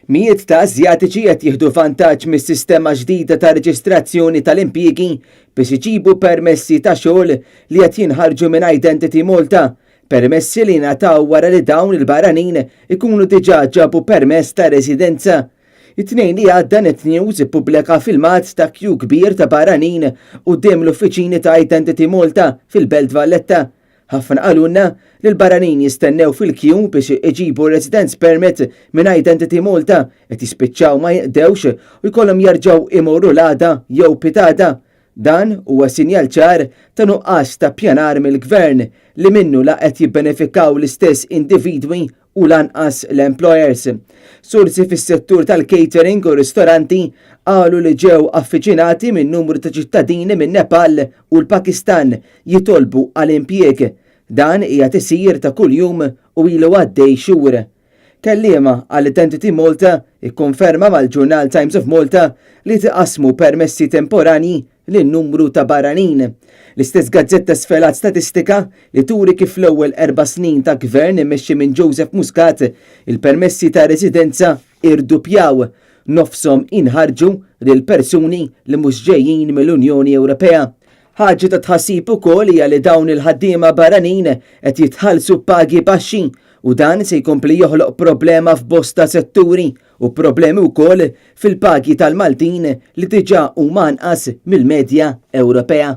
Mijiet ta' Asjatiċi qed jieħdu vantaġġ mis-sistema ġdida ta' reġistrazzjoni tal-impjiegi biex iġibu permessi ta' xogħol li qed jinħarġu minn Identity Malta, permessi li jingħataw wara li dawn il-barranin ikunu diġà ġabu permess ta' residenza. It-Tnejn li għadda Net News ippubblika filmat ta' kju kbir ta' barranin quddiem l-uffiċini ta' Identity Malta fil-Belt Valletta. Ħafna qalulna li l-barranin jistennew fil-kju biex iġibu residence permit minn Identity Malta qed jispiċċaw ma jinqdewx u jkollhom jerġgħu imorru l-għada jew pitgħada. Dan huwa sinjal ċar ta' nuqqas ta' ppjanar mill-Gvern li minnu la qed jibbenefikaw l-istess individwi u lanqas l-employers. Sorsi fis-settur tal-catering u ristoranti qalu li ġew affiċinati minn numru ta' ċittadini minn Nepal u l-Pakistan jitolbu għal impjieg. Dan qiegħed isir ta' kuljum u ilu għaddej xhur. Kelliema għal Identity Malta ikkonferma mal-ġurnal Times of Malta li tqassmu permessi temporanji lil numru ta' barranin. L-istess gazzetta sfelat statistika li turi kif fl-ewwel 4 snin ta' gvern immexxi minn Joseph Muscat il-permessi ta' residenza irdupjaw, nofshom inħarġu lil persuni li mhux ġejjin mill-Unjoni Ewropea. Ħaġa ta' tħassib ukoll hija li dawn il-ħaddiema barranin qed jitħallsu pagi baxxi u dan se jkompli joħloq problema f'bosta setturi u problemi wkoll fil-pagi tal-Maltin li diġà huma anqas mill-medja Ewropea.